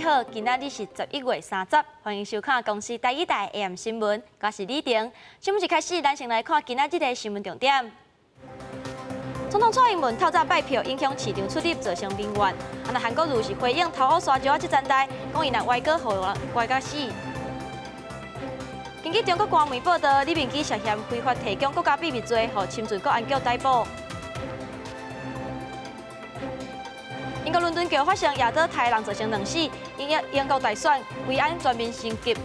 好，今仔日是11月30，歡迎收看公視台語台 AM 新聞，我是李婷。新聞一開始，咱先來看今仔日的新聞重點。總統蔡英文透早拜票，影響市場出入，造成民怨。啊，若韓國瑜是回應投予沙石仔這層代，講伊若歪閣予人關甲死。根據中國官媒報道，李明基涉嫌非法提供國家秘密罪，予深圳國安局逮捕。英國倫敦橋發生轧倒刣人造成兩死，英國大選維安全面升級。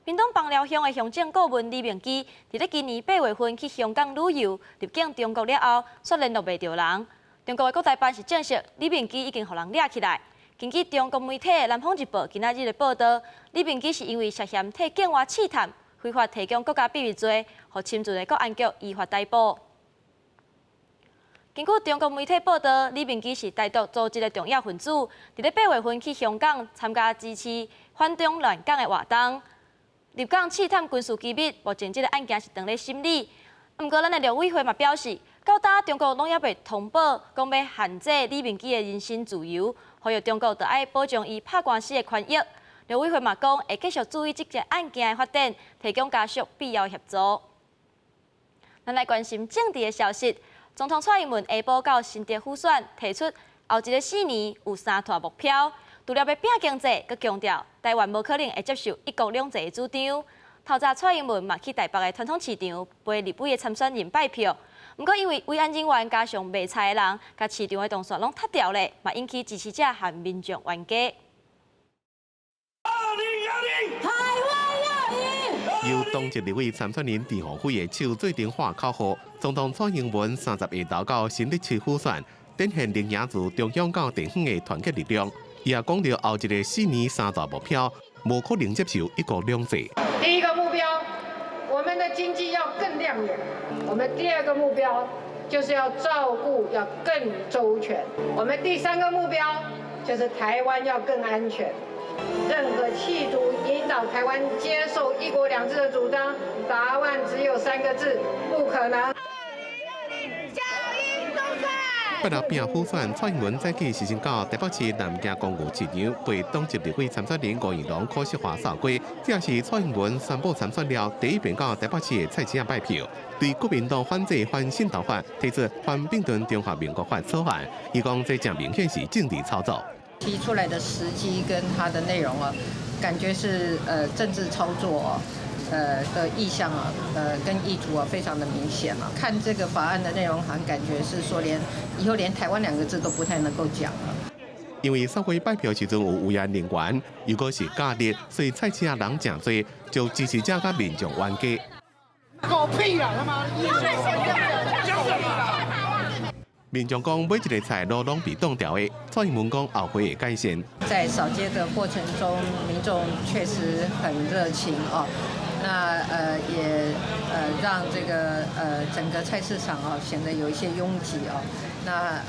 屏東枋寮鄉的鄉政顧問李明基，佇咧今年8月份去香港旅遊，入境中國了後，煞聯絡袂著人。中國的國台辦是證實，李明基已經予人掠起來。根據中國媒體《南方日報》今仔日的報道，李明基是因為涉嫌替境外刺探、非法提供國家秘密罪，予深圳的國安局依法逮捕。根據中國媒體報道，李明基是台獨組織的重要分子，佇咧8月份去香港參加支持反中亂港的活動，入港刺探軍事機密，目前這个案件是正咧審理。毋過，咱的陸委會嘛表示，到今中國攏猶未通報，講欲限制李明基的人身自由，呼籲中國著愛保障伊拍官司的權益。陸委會嘛講，會繼續注意這個案件的發展，提供家屬必要協助。咱來關心政治的消息。總統蔡英文下晡到新竹輔選，提出後一个4年有三大目標，除了欲拼經濟，閣強調台灣無可能會接受一國兩制的主張。透早蔡英文嘛去台北的傳統市場陪立委的參選人拜票，毋過因為維安人員加上賣菜的人，共市場的動線攏塞牢咧，嘛引起支持者和民眾冤家。 2020，台灣要贏。由當籍立委參選人陳鴻輝的手做陣喊口號，總統蔡英文30下晝到新竹市輔選，展現零贏自中央到地方的團結力量。伊也講著後一个4年三大目標，無可能接受一國兩制。第一個目標，我們的經濟要更亮眼。我們第二個目標就是要照顧要更周全。我們第三個目標就是台灣要更安全。任何企圖引導台灣接受一國兩制的主張，答案只有三個字：不可能。八六拼輔選，蔡英文早起時先到台北市南京公園市場，陪黨籍立委參選人吳怡農、柯世華掃街。這是蔡英文宣布參選了第一遍到台北市的菜市仔拜票。對國民黨反制反滲透法提出反並吞中華民國法草案，伊講這誠明顯是政治操作。提出來的時機跟它的內容啊，感覺是政治操作的意向啊，跟意圖啊，非常的明顯啊。看這個法案的內容，好像感覺是說連以後連台灣兩個字都不太能夠講了。因為掃街拜票時陣有維安人員，如果是假日，所以菜市仔人誠濟，就支持者佮民眾冤家。狗屁啊！他媽的！民眾講買一个菜滷攏被擋牢的，蔡英文講後回會改善。在掃街的過程中，民眾確實很熱情哦。那也讓這個整個菜市場哦顯得有一些擁擠哦。那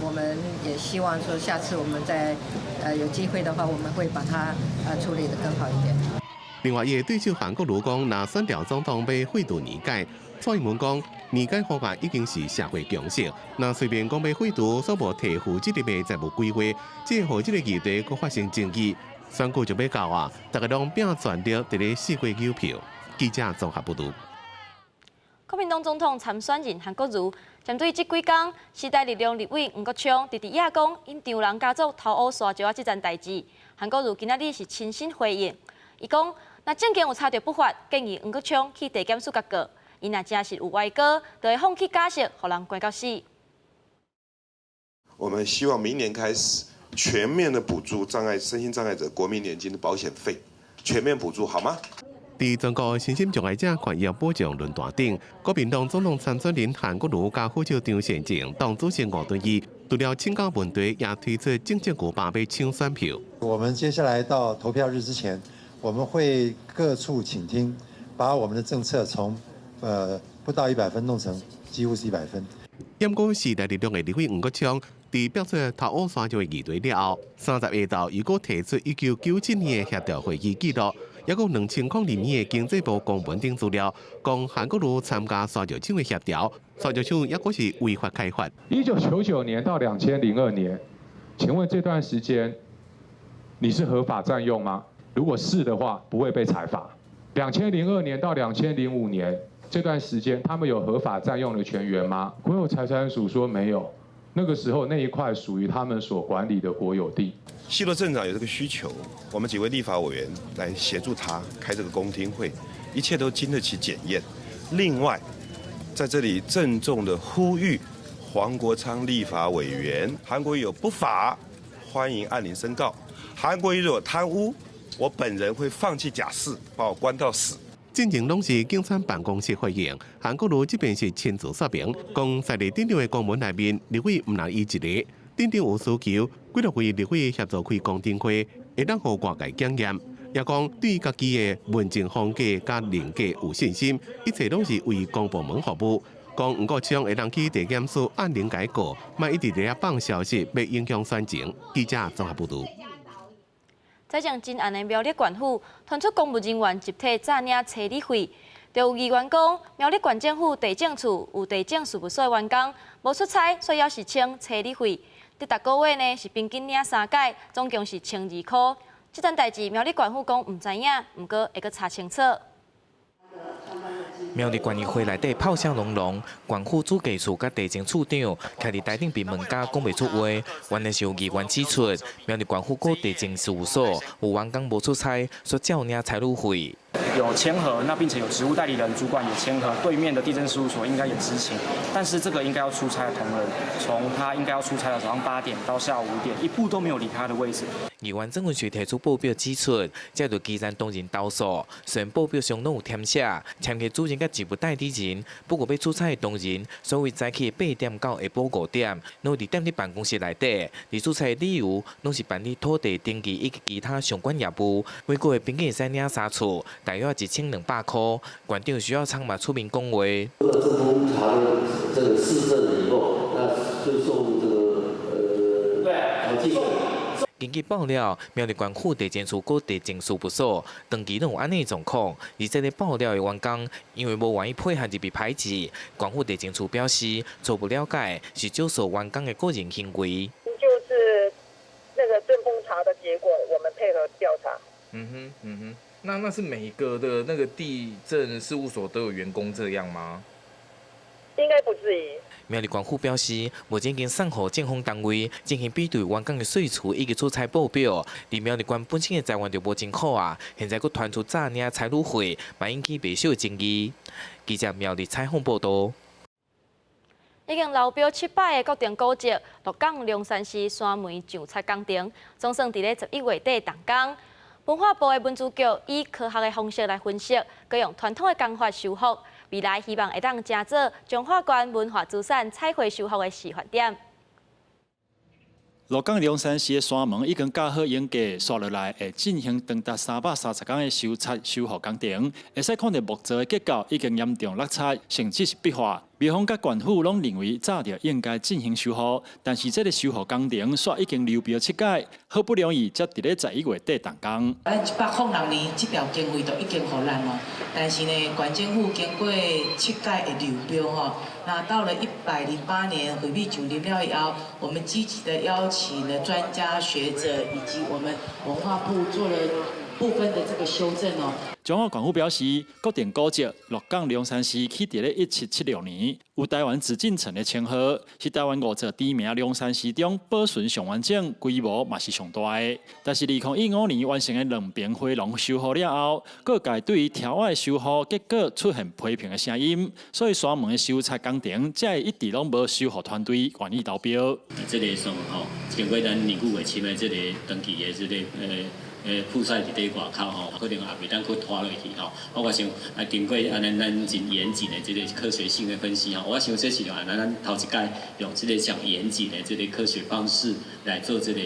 我們也希望說下次我們再有機會的話，我們會把它處理得更好一點。另外，伊的對手韓國瑜講，若選著總統欲廢除年改，蔡英文講年改方案已經是社會共識。若隨便講欲廢除，煞無提負責任的財務規劃，這予這个議題閣發生爭議。選舉就欲到啊，大家攏拼全力佇咧四界搝票。記者綜合報導。國民黨總統參選人韓國瑜針對這幾工時代力量立委黃國昌直直野講𪜶丈人家族偷烏沙石仔這層代誌，韓國瑜今仔日是親身回應，伊講若證件有查著不法，建議黃國昌去地檢署共告，伊若真是有歪閣，就會放棄假釋，予人關到死。我們希望明年開始全面的補助障礙身心障礙者國民年金的保險費，全面補助好嗎？佇全國身心障礙者權益保障論壇頂，國民黨總統參選人韓國瑜佮副手張善政、黨主席吳敦義，除了請教問題，也推出政策古巴欲搶選票。我們接下來到投票日之前，我們會各處傾聽，把我們的政策從不到100分弄成幾乎是100分。毋過時代力量的立委黃國昌，佇表出偷烏沙石的議題了後，30下晝又閣提出1997年的協調會議記錄，抑閣2002年的經濟部公文頂資料，講韓國瑜參加沙石廠的協調，沙石廠抑閣是違法開發。 1999年到2002年，請問這段時間你是合法佔用嗎？如果是的話，不會被裁罰。2002年到2005年這段時間，他們有合法佔用的權源嗎？國有財產署說沒有，那個時候那一塊屬於他們所管理的國有地。西螺鎮長有這個需求，我們幾位立法委員來協助他開這個公聽會，一切都經得起檢驗。另外，在這裡鄭重的呼籲黃國昌立法委員，韓國瑜有不法，歡迎按鈴申告；韓國瑜若貪污，我本人會放棄假釋，把我關到死。進前攏是競選辦公室回應，韓國瑜這邊是親自說明，講在鎮長的公文內面，立委毋但伊一個，鎮長有需求，幾若位立委協助開公聽會，會當予外界檢驗。也講對家己的文政風格佮人格有信心，一切攏是為公部門服務。講黃國昌會當去地檢署按鈴共伊告，莫一直佇遐放消息，欲影響選情。記者綜合報導。早前真案的苗栗縣府傳出公務人員集體詐領差旅費，就有議員講苗栗縣政府地政處有地政事務所的員工無出差，所以猶是請差旅費。佇逐個月呢是平均領三擺，總共是1200塊。這件代誌苗栗縣府講毋知影，毋過會閣查清楚。苗栗縣議會內底炮聲隆隆，縣府主計處佮地政處長徛佇台頂被問甲講袂出話，原來是有議員指出，苗栗縣府閣地政事務所有員工無出差，煞照領差旅費。有簽核，那並且有職務代理人主管也簽核，對面的地政事務所應該也知情，但是這個應該要出差的同仁，從他應該要出差的早上8點到下午5點，一步都沒有離開他的位置。議員曾文水提出報表指出，這就基層當人投訴，雖然報表上攏有填寫，簽核主任佮職務代理人，不過欲出差的當人，所謂早起8點到下晡5點，攏佇踮佇辦公室內底，而出差的理由攏是辦理土地登記以及其他相關業務，每個月平均會使領三次，大約1200塊。縣長徐耀昌嘛出面講話。政風查了這個市政以後，那就送這個對。根據爆料，苗栗縣府地政處閣地政事務所長期攏有按呢狀況，而這个爆料的員工因為無願意配合而被排擠。縣府地政處表示初步了解是少數員工的個人行為。就是那個政風查的結果，我們配合調查。嗯哼，嗯哼，那是每個的那個地政事務所都有員工這樣嗎？應該不至於。苗栗縣府表示，目前已經送予政風單位進行比對員工的歲數以及出差報表。而苗栗縣本身的財源就無真好啊，現在閣傳出詐領差旅費，嘛引起袂少爭議。記者苗栗採訪報導。已經流標七擺的國定古蹟鹿港龍山寺山門上漆工程，總算佇咧11月底動工。文化部的文資局以科學的方式來分析，閣用傳統的工法修復，未來希望會當成做彰化縣文化資產彩繪修復的示範點。鹿港龍山寺的山門已經蓋好用價，紲落來會進行長達330天的修漆修復工程。會使看著木造的結構已經嚴重落漆，甚至是壁化。廟方佮縣府攏認為早就應該進行修復，但是這个修復工程煞已經流標七擺，好不容易才佇咧11月底動工。咱106年這條經費都已經予咱咯，但是呢，縣政府經過七擺的流標吼，那到了108年會議上任了以後，我們積極的邀請了專家學者以及我們文化部做了部分的這個修正哦。彰化縣府表示，國定古蹟鹿港龍山寺起佇咧1776年，有台灣紫禁城的稱號，是台灣五座知名龍山寺中保存上完整、規模嘛是上大的。但是2015年完成的兩爿回廊修復了後，各界對於柱仔的修復結果出現批評的聲音，所以山門的修漆工程才會一直攏無修復團隊願意投標。這个算吼，經過咱年久月深的這个長期的這个曝曬佇佇外口吼，可能也袂當閣拖落去吼。我想啊，經過按呢咱真嚴謹的這个科學性的分析吼，我想這是按咱頭一擺用這个上嚴謹的這个科學方式來做這个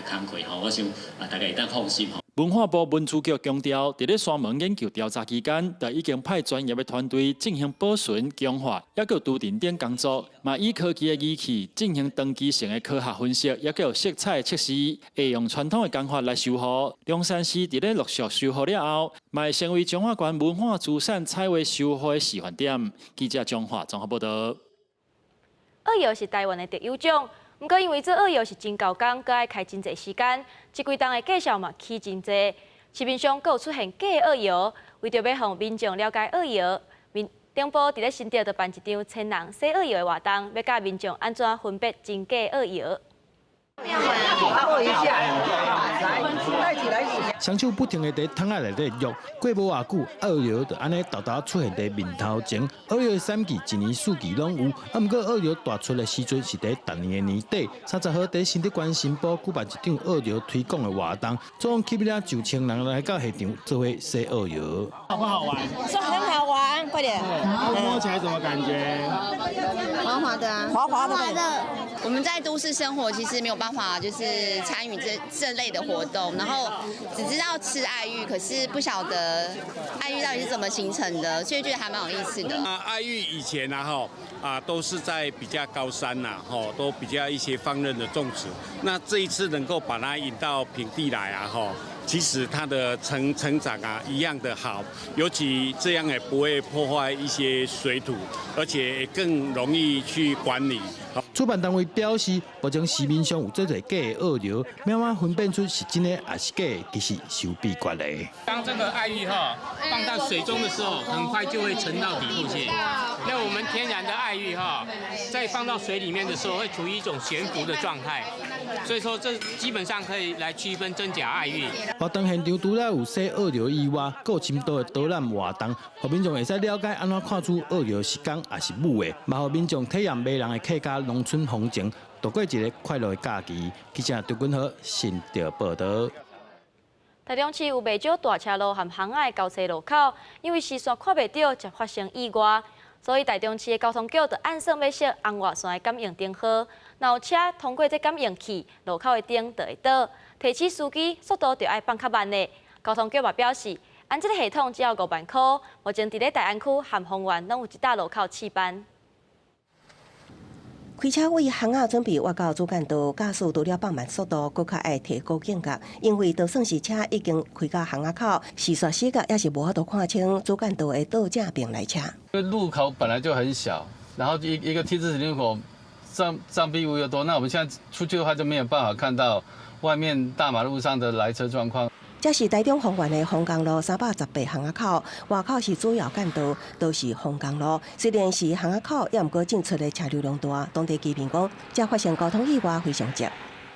工課吼。我想啊，大家會當放心吼。文化部文資局強調，佇咧沙門研究調查期間，就已經派專業的團隊進行保存、強化，抑閣除塵等工作，嘛以科技的儀器進行長期性的科學分析，抑閣有色彩測試，會用傳統的方法來修復。龍山寺佇咧陸續修復了後，嘛會成為彰化縣文化資產彩畫修復的示範點。記者彰化綜合報導。澳窯是台灣的特有種。毋過，因為做澳窯是真猴工，閣愛開真濟時間，這幾冬的價數嘛起真濟。市面上閣有出現假的澳窯，為著欲予民眾了解澳窯，民政部佇咧新竹就辦一場千人洗澳窯的活動，欲教民眾按怎分別真假澳窯。握一下，來，帶起來洗。雙手不停的佇桶仔內底喐，過無偌久，澳窯就按呢沓沓出現佇面頭前。澳窯的產季一年四季攏有，啊，毋過澳窯大出的時陣是佇逐年的年底。30號佇新竹縣新埔舉辦一場澳窯推廣的活動，總共吸引了上千人來到現場做伙洗澳窯。好不好玩？說很好玩，快點。摸起來什麼感覺？滑滑的啊，滑滑的。我們在都市生活其實沒有辦法，就是參與這類的活動，然後只知道吃愛玉，可是不曉得愛玉到底是怎麼形成的，所以覺得還蠻有意思的。啊，愛玉以前啊，吼啊，都是在比較高山呐，吼，都比較一些放任的種植。那這一次能夠把它引到平地來啊，吼，其實它的成長啊一樣的好，尤其這樣也不會破壞一些水土，而且也更容易去管理。主辦單位表示，目前市面上有這濟假的澳窯，欲按怎分辨出是真的抑是假的，其實是有秘訣的。當這個愛玉哈放到水中的時候，很快就會沉到底部去。那我們天然的愛玉哈，在放到水裡面的時候，會處於一種懸浮的狀態，所以說這基本上可以來區分真假愛玉。活動現場除了有洗澳窯以外，閣有深度的導覽活動，予民眾會使了解按怎看出澳窯是假抑是母的，嘛予民眾體驗迷人的客家農村風情，度過一個快樂的假期。記者張君和新竹報導。台中市有袂少大車路和巷仔的交叉路口，因為視線看袂著，才發生意外，所以台中市的交通局就按算欲設紅外線的感應燈號，若有車通過這感應器，路口的燈就會倒，提醒司機速度就愛放較慢的。交通局嘛表示，按這个系統只要5萬箍，目前佇咧大安區和豐原攏有一搭路口試辦。開車對巷仔準備越到主幹道，駕駛除了放慢速度，閣較愛提高警覺，因為就算是車已經開到巷仔口，視線死角也是無法度看清主幹道的倒正邊來車。因為路口本來就很小，然後一個 T 字形路口，障蔽物又多，那我們現在出去的話就沒有辦法看到外面大馬路上的來車狀況。這是台中豐原的豐岡路318巷仔口，外口是主要幹道，都是豐岡路。雖然是巷仔口，也毋過進出的車流量大，當地居民講，這發生交通意外非常濟。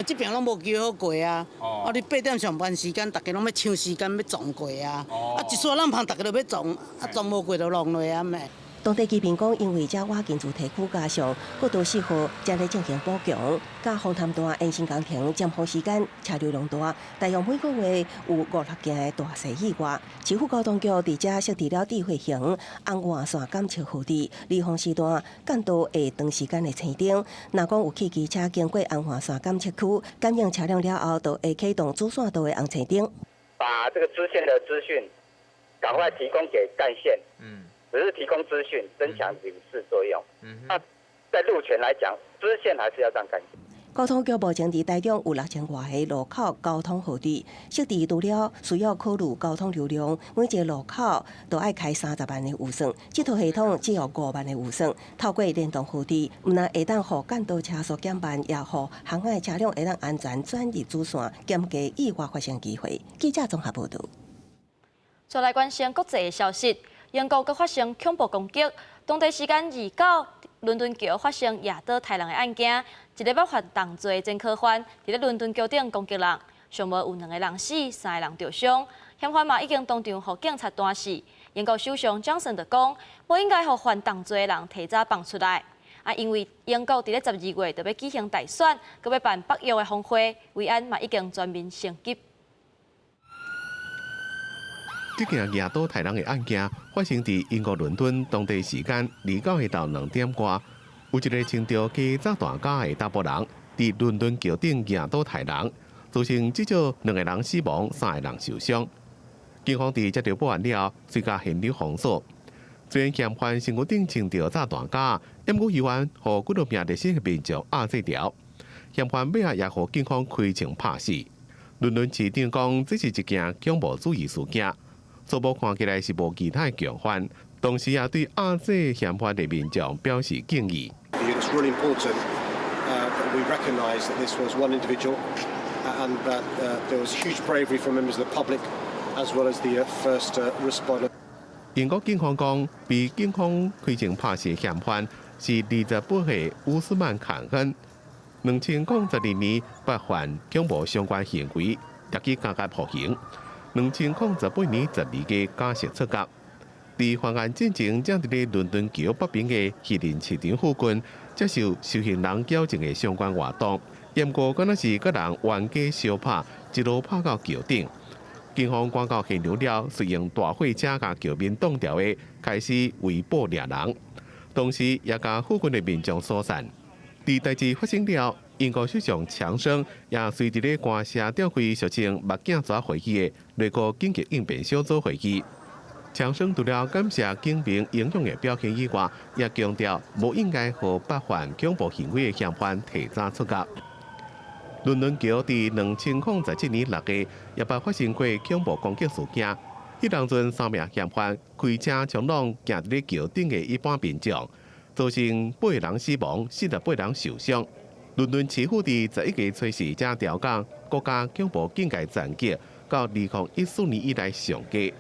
這邊攏無機好過啊！啊，你8點上班時間，大家攏欲搶時間欲撞過啊！啊，一煞咱旁大家都欲撞，啊，撞無過就弄落啊咩。當地居民講，因為這倚近住宅區，加上國道4號正咧進行補強，佮風潭段延伸工程，尖峰時間車流量大，大約每個月有五六件的大細意外。市府交通局佇遮設置了智慧型紅外線感測號誌，離峰時段幹道會長時間的青燈。若講有汽機車經過紅外線感測區，感應車輛了後，就會啟動主線道的紅青燈。把這個支線的資訊趕快提供給幹線。只是提供資訊，增強警示作用。那在路權來講，支線還是要讓幹線。交通局目前佇台中有6000外個路口交通號誌，設置除了需要考慮交通流量，每一個路口都愛開30萬的預算。這套系統只要5萬的預算，透過聯動號誌，毋但會當予幹道車速減慢，也予巷仔車輛會當安全轉入主線，減低意外發生機會。記者綜合報導。再來關心國際的消息。英國閣發生恐怖攻擊，當地時間29，倫敦橋發生攑刀刣人的案件，一个欲犯重罪的前科犯，佇咧倫敦橋頂攻擊人，上無有兩个人死，三个人著傷，嫌犯嘛已經當場予警察彈死。英國首相強森就講，無應該予犯重罪的人提早放出來。啊，因為英國佇咧12月就欲舉行大選，閣欲辦北約的峰會，維安嘛已經全面升級。這件攑刀刣人的案件發生佇英國倫敦，當地時間29下晝2點外，有一个穿著加炸彈甲的查埔人，佇倫敦橋頂攑刀刣人，造成至少兩个人死亡，三个人受傷。警方佇接著報案了後，隨共現場封鎖。雖然嫌犯身軀頂穿著炸彈夾，毋過猶原予幾落名熱心的民眾壓制牢。嫌犯尾仔也予警方開槍拍死。倫敦市長講，這是一件恐怖主義事件，初步看起來是無其他的共犯。同時也對壓制嫌犯的民眾表示敬意。 It's really important that we recognise that this was one individual and that there was huge bravery from members of the public as well as the first responder. 英國警方講，被警方開槍拍死的嫌犯是28歲烏斯曼坎恩。2012年捌犯恐怖相關行為，入去監獄服刑。2018年12月假釋出獄。佇犯案進前，正佇咧倫敦橋北邊的希林市場附近接受受刑人矯正的相關活動。毋過，敢若是佮人冤家相拍，一路拍到橋頂。警方趕到現場了，隨用大貨車共橋面擋牢的，開始圍捕掠人，同時也共附近的民眾疏散。佇代誌發生了，英國首相強生也隨佇咧官舍召開俗稱目鏡蛇會議的內閣緊急應變小組會議。強生除了感謝警民英勇的表現以外，也強調無應該予捌犯恐怖行為的嫌犯提早出獄。倫敦橋佇2017年6月也捌發生過恐怖攻擊事件，彼當陣三名嫌犯開車衝挵行佇咧橋頂的一般民眾，造成八人死亡、48人受傷。倫敦市府佇11月初四才調降國家恐怖警戒層級到2014年以來上低。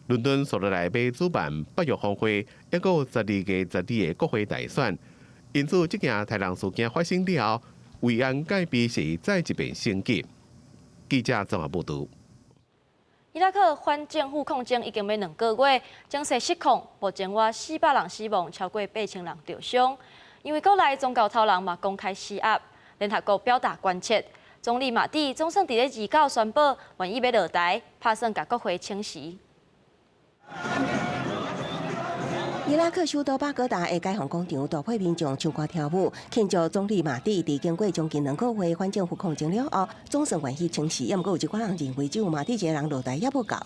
倫敦紲落來欲主辦北約峰會，抑閣有12月12的國會大選，因此這件刣人事件發生了後，維安戒備是再一遍升級。記者綜合報導。伊拉克反政府抗爭已經欲2個月，情勢失控，目前倚400人死亡，超過8000人著傷。因為國內宗教頭人嘛公開施壓，聯合國表達關切。總理馬蒂總算佇咧29宣布願意欲落台，拍算共國會請辭。伊拉克首都巴格達的解放廣場，大批民眾唱歌跳舞，慶祝總理馬蒂佇經過將近2個月反政府抗爭了後，總算願意請辭。毋過有一寡人認為，只有馬蒂一个人落台猶無夠。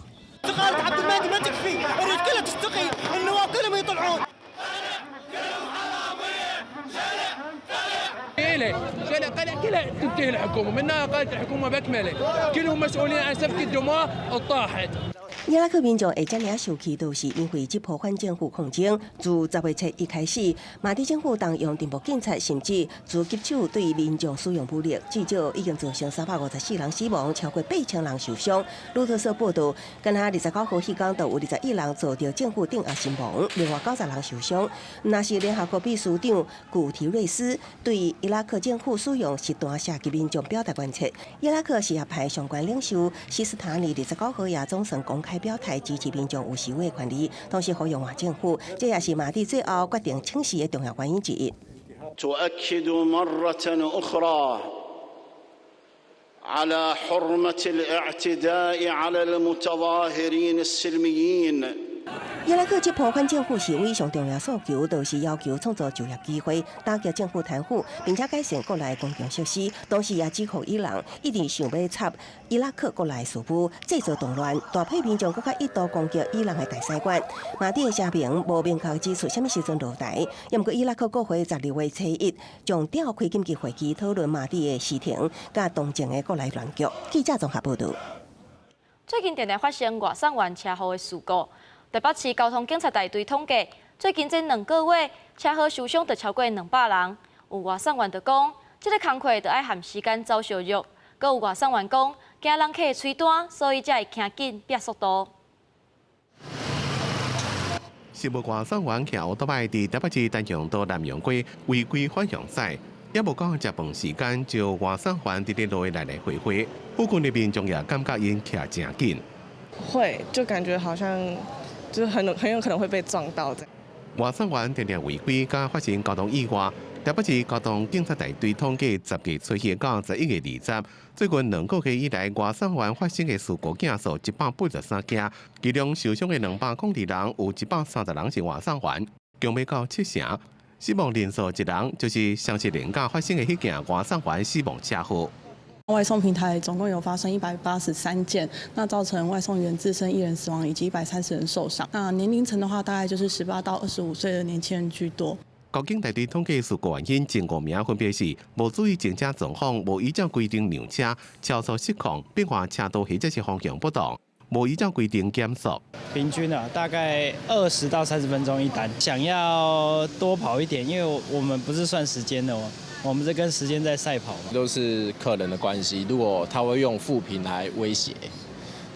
伊拉克民眾會遮爾生氣，都是因為這波反政府抗爭自10月7日開始，馬蒂政府動用情報警察，甚至狙擊手對民眾使用武力，至少已經造成354人死亡，超過8000人受傷。路透社報導，干焦29號彼工，就有21人遭著政府鎮壓身亡，另外90人受傷。若是聯合國秘書長古提瑞斯對伊拉克政府使用實彈射擊民眾表達關切。伊拉克什葉派上懸領袖西斯塔尼29號也總算公開表態支持民眾有示威的權利，同時呼籲換政府，這也是馬蒂最後決定請辭的重要原因之一。 تؤكد مرة أخرى على حرمة الاعتداء على المتظاهرين السلميين。伊拉克這波反政府示威上重要訴求，就是要求創造就業機會、打擊政府貪腐，並且改善國內公共設施。同時也指控伊朗一直想欲插伊拉克國內事務，製造動亂。大批民眾閣較一度攻擊伊朗的大使館。馬蒂的聲明無明確指出啥物時陣落台，毋過伊拉克國會12月初一將召開緊急會議討論馬蒂的辭呈，佮當前的國內亂局。記者綜合報導。最近定定發生外送員車禍的事故。台北市交通警察大隊統計，最近這2個月車禍受傷就超過200人。有外送員就講，這个工課就愛和時間走相約。閣有外送員講，驚人客的催單，所以才會行緊拼速度。食物外送員騎歐多擺佇台北市丹陽道南陽街違規反向駛，猶無到食飯時間，就外送員佇咧路來來回回，附近的民眾也感覺𪜶騎誠緊。會，就感覺好像。就很有可能會被撞到這樣。外送員定定違規，佮發生交通意外。台北市交通警察大隊統計，10月初一到11月20，最近2個月以來，外送員發生的事故件數183件，其中受傷的202人，有130人是外送員，共欲到七成。死亡人數一人，就是雙十連假發生的彼件外送員死亡車禍。外送平台總共有發生183件，那造成外送員自身一人死亡以及130人受傷。那年齡層的話，大概就是18到25歲的年輕人居多。國警大隊統計事故原因前五名分別是無注意停車狀況、無依照規定讓車、超速失控、變換車道或者是方向不當、無依照規定減速。平均啊，大概20到30分鐘一單。想要多跑一點，因為我們不是算時間的哦，我們是跟時間在賽跑嘛。都是客人的關係，如果他會用負評來威脅，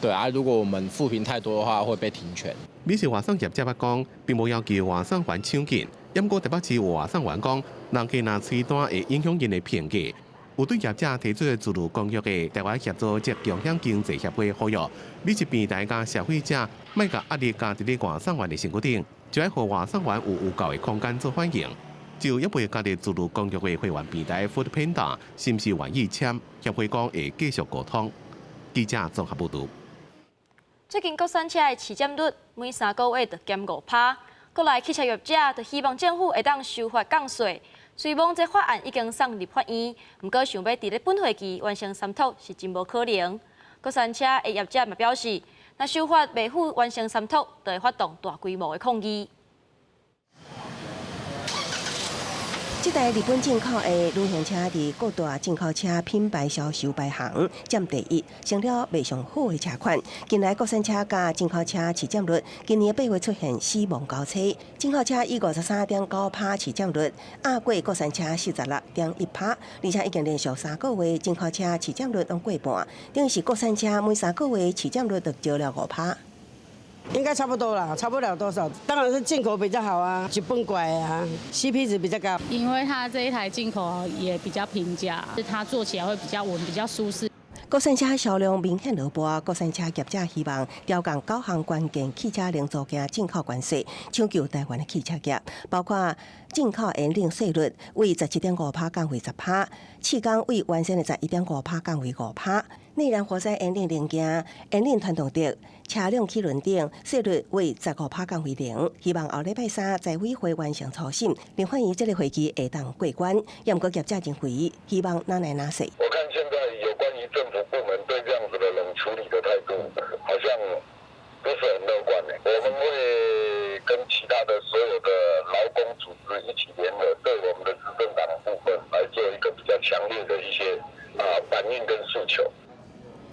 對啊，如果我們負評太多的話，會被停權。美食外送業者講，並無要求外送員搶緊，毋過台北市有外送員講，人客若催單會影響𪜶的評價。有對業者提出自律公約的台灣協作及共享經濟協會呼籲，美食平台佮消費者莫共壓力加佇咧外送員的身軀頂，就愛予外送員有夠的空間做反應。就猶未加入自律公約的會員平台 Foodpanda 是毋是願意簽？協會講會繼續溝通。記者綜合報導。最近國產車的市佔率每3個月就減5趴，國內汽車業者就希望政府會當修法降稅。雖罔這法案已經送立法院，毋過想欲佇咧本會期完成三讀是真無可能。國產車的業者嘛表示，若修法袂赴完成三讀，就會發動大規模的抗議。這台日本進口的旅行車佇各大進口車品牌銷售排行佔第一，成了賣上好的車款。近來國產車佮進口車市佔率，今年8月出現死亡交叉，進口車以53.9%市佔率，壓過國產車46.1%，而且已經連續3個月進口車市佔率攏過半，等於是國產車每3個月市佔率就少了5%。應該差不多啦，差不了多少。當然是進口比較好啊，日本過來啊，CP 值比較高。因為它這一台進口也比較平價，它坐起來會比較穩，比較舒適。國產車銷量明顯落寞，國產車業者希望調降九項關鍵汽車零組件進口關稅，搶救台灣的汽車業，包括進口燃料稅率為17.5%降為10%，汽鋼為原先的11.5%降為5%，內燃活塞引擎零件、引擎傳動軸、車輛齒輪等稅率為15%降為0。希望後禮拜三財委會完成初審，立法院這個會期會當過關。毋過業者認為，希望哪來哪去。我看現在有關於政府部門對這樣子的冷處理的態度，好像不是很樂觀呢。我們會跟其他的所有的勞工組織一起聯合，對我們的執政黨部分來做一個比較強烈的一些反應跟訴求。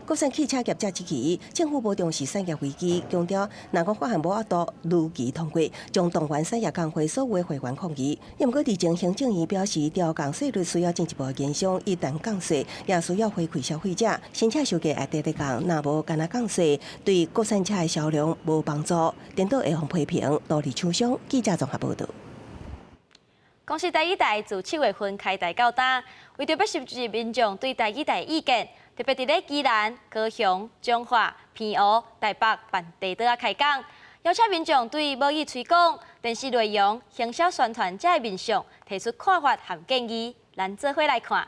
國產汽車業者質疑，政府無重視產業危機，強調若講法案無法度如期通過，將動員產業工會所有的會員抗議。毋過，佇前行政院表示，調降稅率需要進一步研商，一旦降稅，也需要回饋消費者。新車售價會直直降，若無干焦降稅，對國產車的銷量無幫助，顛倒會予批評，導致廠商。記者綜合報導。公視台語台自7月份開台到今，為著欲收集民眾對台語台的意見，特別佇咧宜蘭、高雄、彰化、澎湖、台北辦地桌仔開講，邀請民眾對母語推廣、電視內容、行銷宣傳這个面向提出看法和建議，咱做伙來看。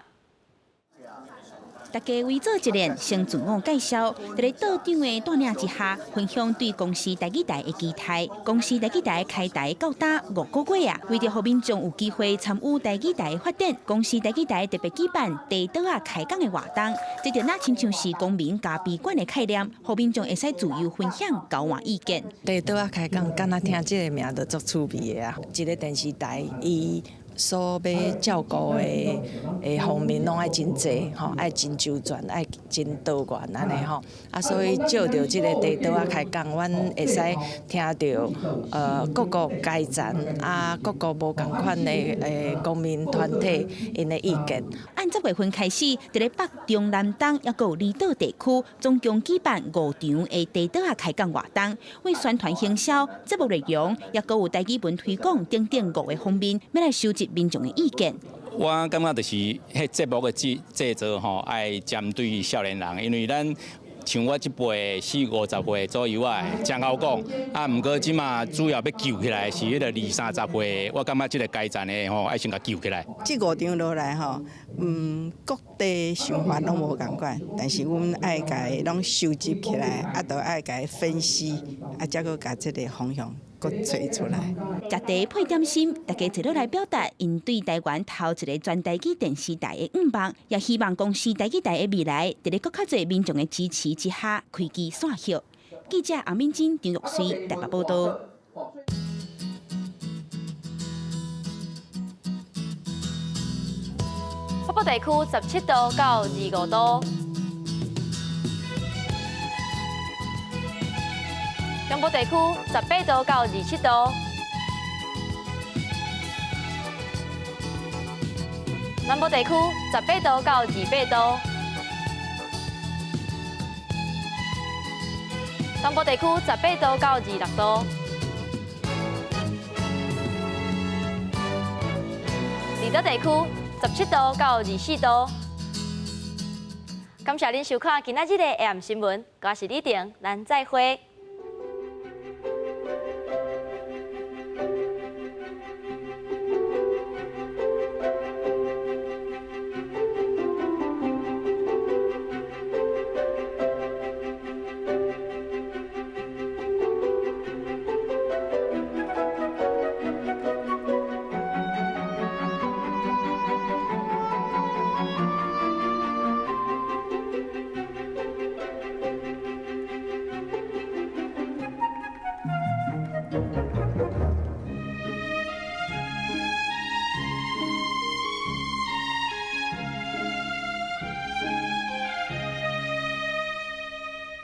大家圍做一列，先自我介紹，佇咧道長的帶領之下，分享對公視台語台的期待。公視台語台開台到今5個月啊，為著予民眾有機會參與台語台的發展，公視台語台特別舉辦地桌仔開講的活動，這就若親像是公民咖啡館的概念，予民眾會使自由分享、交換意見。地桌仔開講，敢若聽這個名就足趣味的啊！一个電視台，伊所欲照顧的方面攏愛真濟吼，愛真周全，愛真多元按呢吼。啊，所以借著這个地桌仔開講，阮會使聽著各個階層啊，各個無仝款的公民團體𪜶的意見。按10月份開始，佇咧北中南東抑閣有離島地區，總共舉辦五場的地桌仔開講活動，為宣傳行銷、節目內容，抑閣有台語文推廣等等五个方面，欲來收集民眾的意見。我感覺就是彼節目的製作吼，愛針對少年人，因為咱像我這輩四五十歲左右啊，真𠢕講。啊，毋過這馬主要欲救起來是彼个二三十歲，我感覺這个階層的吼，愛先共救起來。這五場落來吼，各地想法攏無仝款，但是阮愛共伊攏收集起來，啊，都愛共伊分析，啊，才閣共這个方向。閣揣出來。食茶配點心，大家坐落來表達𪜶對台灣頭一个全台語電視台的願望，也希望公視台語台的未來，佇咧閣較濟民眾的支持之下，開枝散葉。記者阿敏珍、張玉穗台北報道。北部地區17度到25度，中部地區18度到27度，南部地區18度到28度，東部地區18度到26度，離島地區17度到24度。感謝您收看今仔日的 AM 新聞，我是李婷，咱再會。